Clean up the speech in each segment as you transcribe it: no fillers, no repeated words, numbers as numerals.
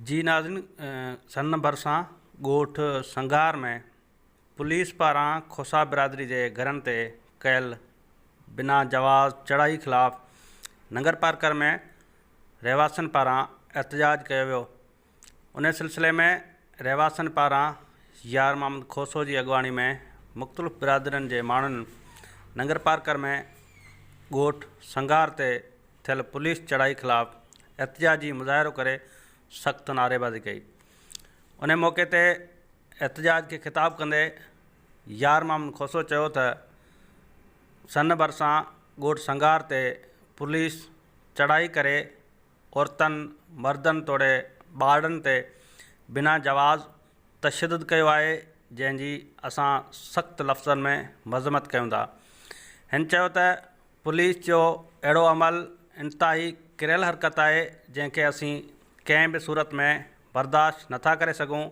جي ناظرين سن ڀرسان ڳوٺ سنگهار ۾ پوليس پاران کوسا برادري جي گهرن تي ڪيل بنا جواز چڙهائي خلاف ننگرپارڪر ۾ رهواسين پاران احتجاج ڪيو ويو ان سلسلي ۾ رهواسين پاران يار محمد کوسو جي اڳواڻي ۾ مختلف برادرين جي ماڻهن ننگرپارڪر ۾ ڳوٺ سنگهار تي ٿيل پوليس چڙهائي خلاف احتجاجي مظاهرو ڪري سخت نعريبازي ڪئي. ان موقعي تي احتجاج کي خطاب ڪندي يار محمد کوسو چيو ته سن ڀرسان ڳوٺ سنگهار تي پوليس چڙهائي ڪري عورتن، مردن توڙي ٻارڙن تي بنا جواز تشدد ڪيو آهي جنهن جي اسان سخت لفظن ۾ مذمت ڪيون ٿا. هن چيو ته پوليس جو اهڙو عمل انتهائي ڪريل حرڪت آهي جنهن کي اسين ڪنهن به صورت ۾ برداشت نٿا ڪري سگهون.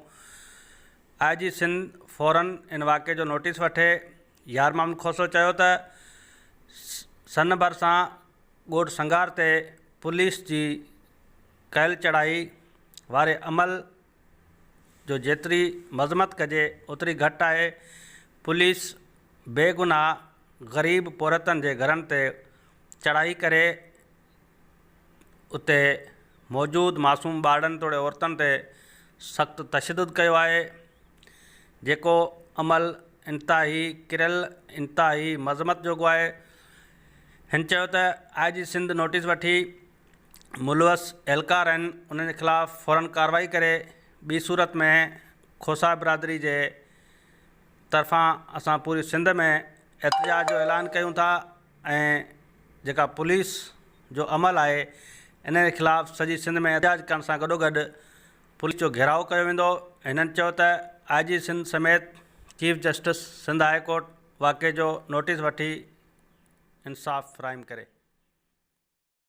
آء جي سنڌ فورن ان واقعي جو نوٽيس وٺي. يار محمد کوسو چيو ته سن ڀرسان ڳوٺ سنگهار تي پوليس جي ڪيل چڙهائي واري عمل جو جيتري مذمت ڪجي اوتري گهٽ آهي، پوليس بيگناهه غريب پورهيتن جي گهرن تي چڙهائي ڪري اتي موجود معصوم ٻارڙن توڙي عورتن تي سخت تشدد ڪيو آهي جيڪو عمل انتهائي ڪريل انتهائي مذمت جوڳو آهي هن چيو ته آء جي سنڌ نوٽيس وٺي ملوث اهلڪار آهن انهن جي خلاف فورن ڪارروائي ڪري ٻي صورت ۾ کوسا برادري جي طرفان اسان پوري سنڌ ۾ احتجاج جو اعلان ڪيون ٿا ۽ جيڪا پوليس جو عمل آهي ان جي خلاف سڄي سنڌ ۾ احتجاج ڪرڻ سان گڏو گڏ پوليس جو گهيراء ڪيو ويندو هنن چيو ته آء جي سنڌ سميت chief justice Sindh high court واقعي جو نوٽيس وٺي انصاف فراهم ڪري.